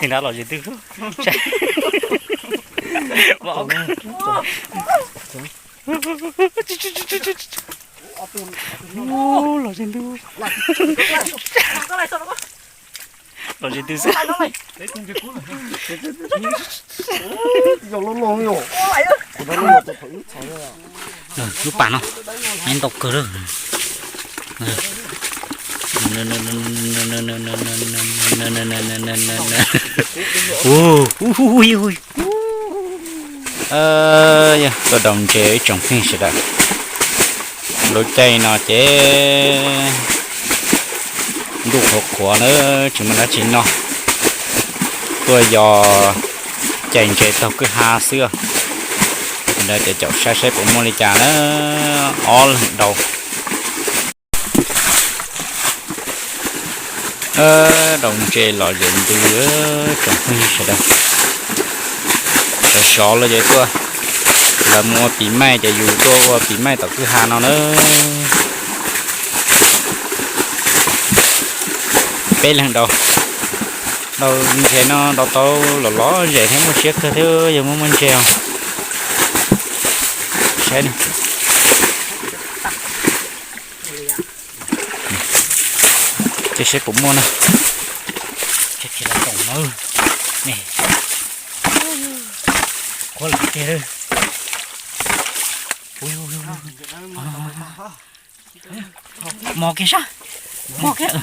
Nrad los zem ntws. Los zem ntws. Los zem ntws xwb. Lub pas no, neb ntau kawg lawm. Yog tuaj daus ntses ib tsoom phooj ywg sawv daws. Lub caij no ces ntuj qhuav qhuav na, tsis muaj dab tsi noj, tuaj yos cais ntses taug kwj ha xwb. Ntawd ces caum saib saib puas muaj li cas na, ob leeg daus. Daus ntses los zem ntws, tsoom phooj ywg sawv daws. Sov sov los ces tuaj, lawv mus ua pis maij ces yus tuaj ua pis maij tom kwj ha no na. Peb leeg daus, daus ntses no daus tau los lom zem thiab muaj siab kawg thiab yog muaj muaj ntses os. Saib, saib puas muaj na. Qhuav lawm tiag. Mos kiag sab, mos kiag.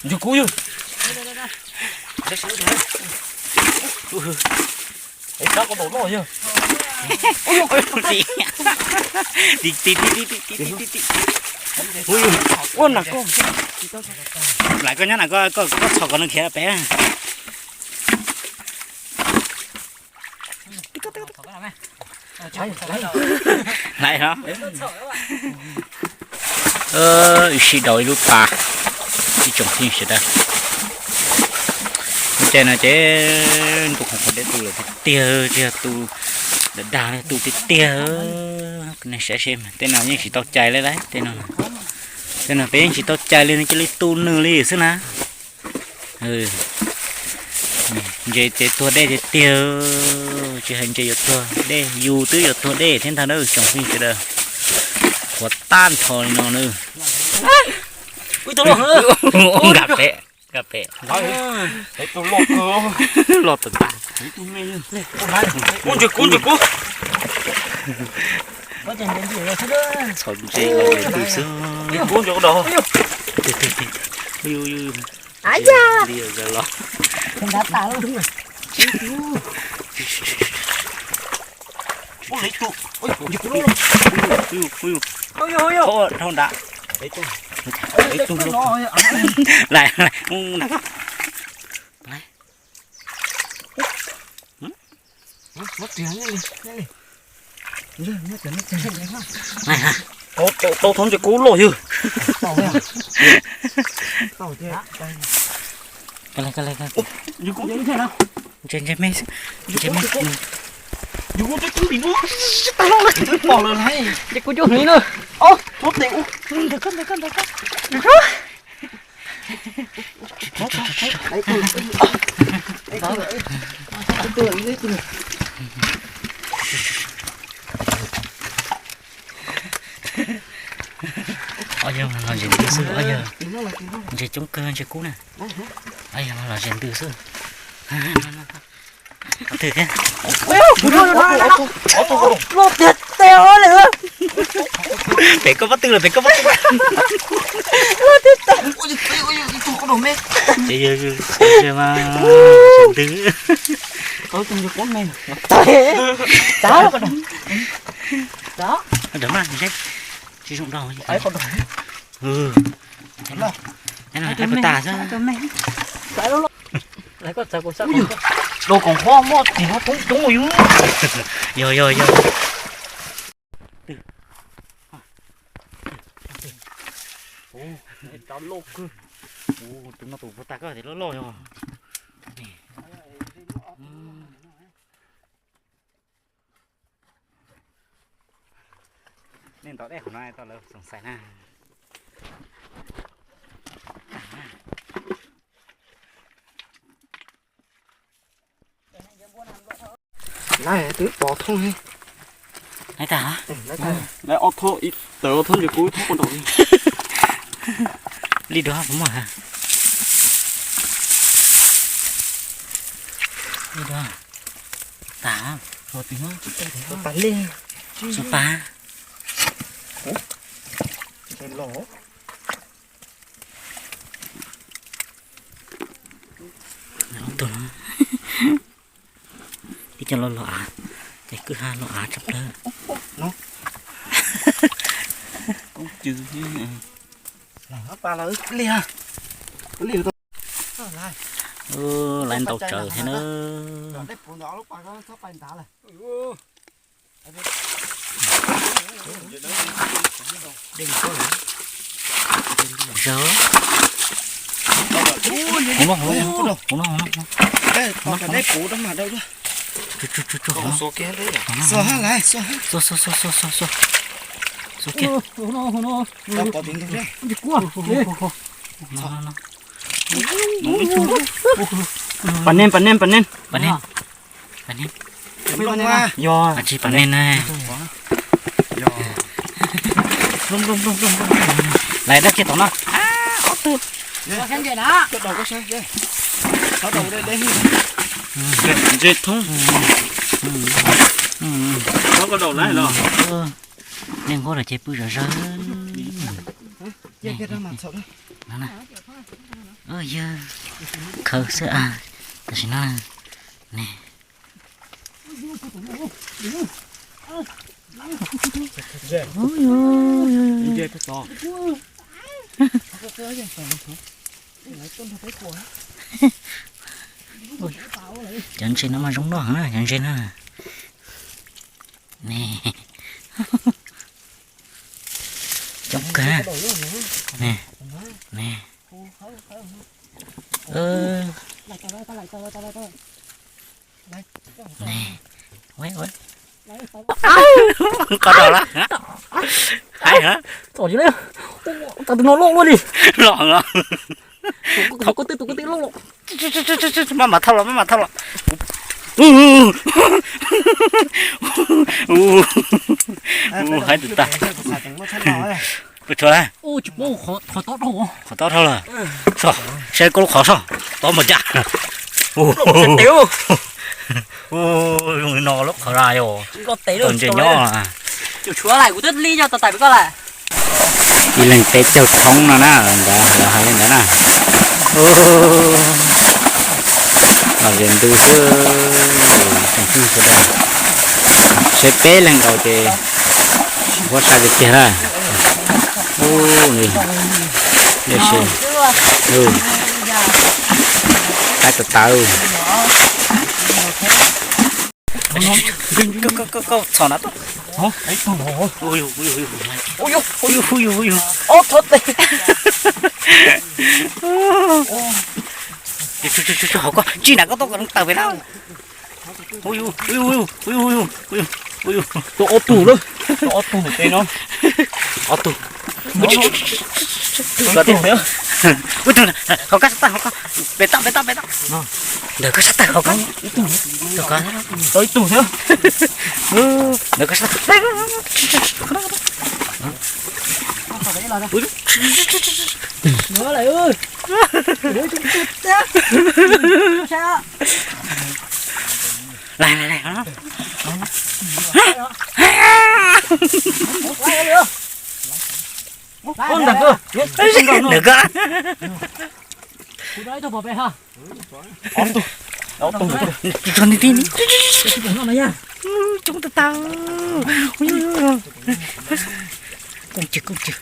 Ntses kub yog. Ua nas koj, lais koj nyob na, koj txhos kom nws khiav pem. Lais no. Wb sib daus ib lub pas, ib tsoom phooj ywg sawv daws. Lub caij no ces ntuj qhuav qhuav deb tu lawm tiag tiag, tsis yog tu dag dag, tu tiag tiag. Nej saib seb, tej no yeej tsis tau cais li lauj, tej no, tej no peb yeej tsis tau cais li, nws cia li tu nws li xwb na. Ntses ces tuag dej tiag tiag, tsis hais ntses yuav tuag dej, yus twb yuav tuag dej thiab ntag na tsoom phooj ywg sawv daws. Qhuav tag nrho li no na. Nkag pem, nkag pem. Los tag tag. Ntses kub, ntses kub. Txhom ntses los ntses twg xwb. Dhau nrad. Lais, lais, mus nrad koj. Tau thov ntses kub loj yog. Ntses me, ntses me. Ntses kub coob hli na. Ob yog los ntses ntws xwb, ob yog ntses coob kawg ntses kub na. Ob yog los ntses ntws xwb. Qhov twg thiab? Loj tiag tiag li. Pem koj pob tw lawm, pem koj pob tw. Loj tiag tiag. Ces yog mas ntws. Tsis zoo rau. Eb, no tas xwb. Dau koom qhuab muaj tim no coob coob yus. Yog yog yog. Cov loj kawg. Tus no tus puag ta koj tias loj loj yog. Nej ntov dej qhov no tau lawv xoom xais na. Lawv twb pov thoob he. Lawv tag. Lawv ob thoob, tawm ob thoob ces kuv ib thoob ua nraum li. Li dua puas muaj ha? Li dua. Tag. Tag li. Su pa. Tus no. Ib co los los av, ces kwj ha los av tshaj plaws. Koob cw thiab. Laiv ntau tsawv thiab na. Zaws. Hauv no, hauv no, hauv no, hauv no. Tsuag, tsuag, tsuag, tsuag. Tsuag, tsuag, tsuag, tsuag, tsuag. Tsuag kiag. Pas nen, pas nen, pas nen. Pas nen. Pas nen. Yog. Tsis pas nen na. Laiv dab tsi tom no? Ob tug. Ntse thoob. Niag nqaub los ces pw zom zaws. Yawg khawv xwb a, tam sim no ne. Cov ntses no mas zoo noj heev na, cov ntses no. Ne, coob kawg. Ne, ne, ne, ua, ua, qhov rau lawm. Hais hả? Txom li, txom tus no loj luaj li. Los los. Tus ko tw, tus ko tw loj loj. Maj mam thauj los, maj mam thauj los. Ua, haib tus tag. Ua tshuav lawm. Qhov tob dhau lawm. Saib koj lub qhov soj, tob npaum cas. Ua, zoo li no lub qhov da yog tau ntses nyob. Ib leeg peb caug thoob no na, ntawd hais li ntawd na. Los ze ntws xwb, tsoom phooj ywg sawv daws, seb peb leeg nkaus ces huab sai tiag tiag na. Ub, li, li si, qaib tawv tawv. Txhom na. Ob thov tes. Hauv koj tsis na, koj tuaj kom tawm pem na. Tua ob tug lawm, tua ob tug ntawm peb no. Ob tug. Ua tug thiab. Ua tug, hauv koj sab tag, hauv koj. Pem toj, pem toj, pem toj. Ntawm koj sab tag, hauv koj. Tau ib tug thiab. Ntawm koj sab tag. Laig, laig, laig. Ntawm koj. Tso nti ti. Coob tag tag. Kooj cig, kooj cig.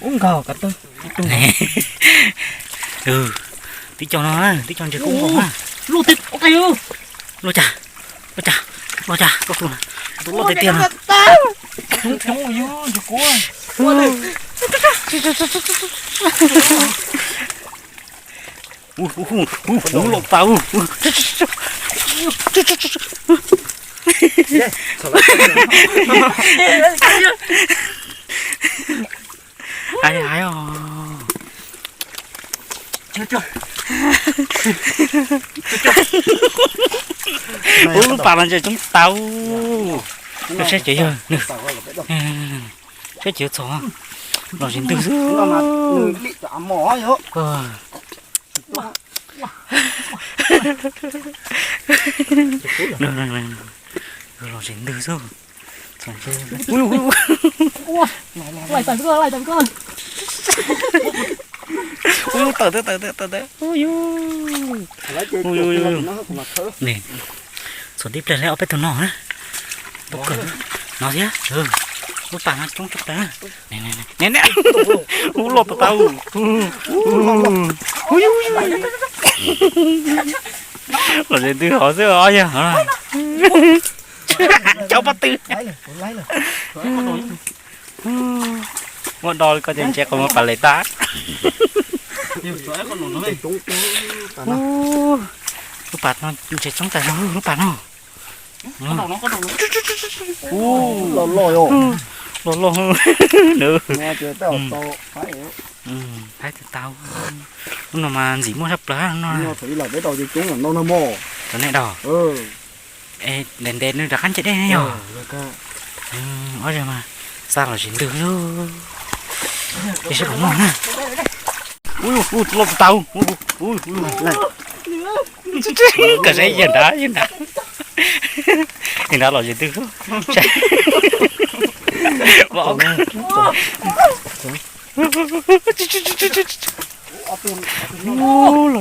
Ub, nkaug kav tawg. Tib co no, tib co ntses koob nkaus na. Luaj cas, luaj cas, luaj cas, koj tus luaj tiag tiag no. Hu, hu, hu, hu, loj tas hu. Hais, hais os. Ub, lub pas no ntse coob tau. Saib cov yog nws, saib cov txhom los zis ntws xwb. Los zis ntws xwb. Ub, tawm tawm tawm tawm tawm. Ub, ub, ub. Txhom tib pliag li ob peb tug no na. Tau kawg no thiab. Lub pas no coob tshaj plaws. Ub, loj tau tau. Los zis ntws hov xwb os yog. Cov pob tw. Muab do li koj ces ntshe qhov muag pas les tag. Lub pas no ntshe coob tas zog lub pas no. Los loj, los loj. Haib tau tau. Lub no mas ntxim muaj tshaj plaws no. Cov nej dag. Ntev ntev nws rov qab nce dej ne yog. Ob zag mas xa los zis ntws xwb. Ces seb puas muaj na. Ub, loj tau. Kom saib yawg nrad, yawg nrad. Yawg nrad los zis ntws xwb. Los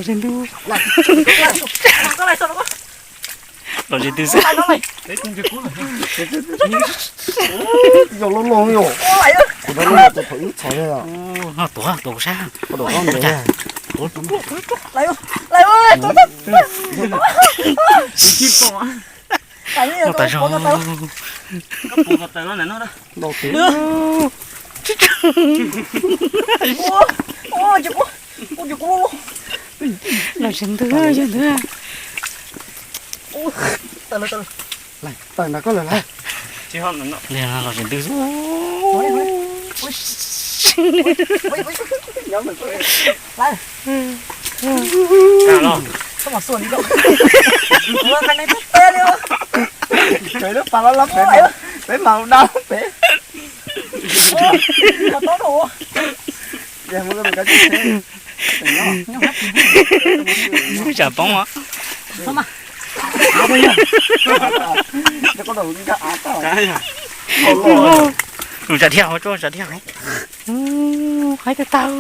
zis ntws. Los zis ntws xwb. Yog loj loj yog. Kuv no tuav, tuav kuv sab. Noj tas zog. Los zis ntws, zis ntws. Los zis ntws xwb. Peb mam da peb. Tsam poob os. Mus tsa dhia hauv, tsa dhia hauv. Haib tag tag.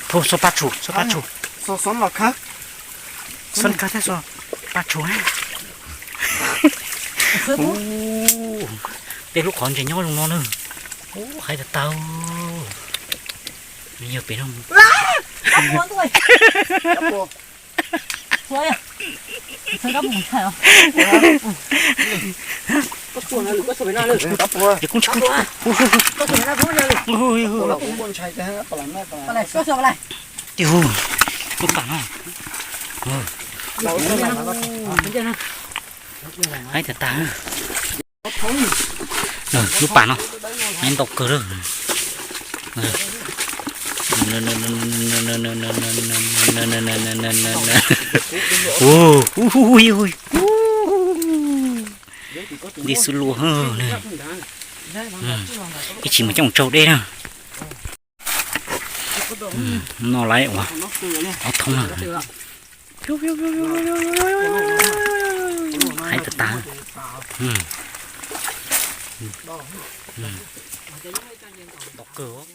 Thaum xov paj tshum, xov paj tshum. Xov kab thiab xov paj tshum. Tej lub qhov ntses nyob zoo no na. Haib tag tag. Nws yog pem no. Hu, lub pas no. Haib tag tag. Lub pas no, haib ntau kawg lawm. Nti xwb luaj. Ib chim mus coj mus tsau dej na. No lawv ua ob thoob na. Haib tag tag. Ntau kawg.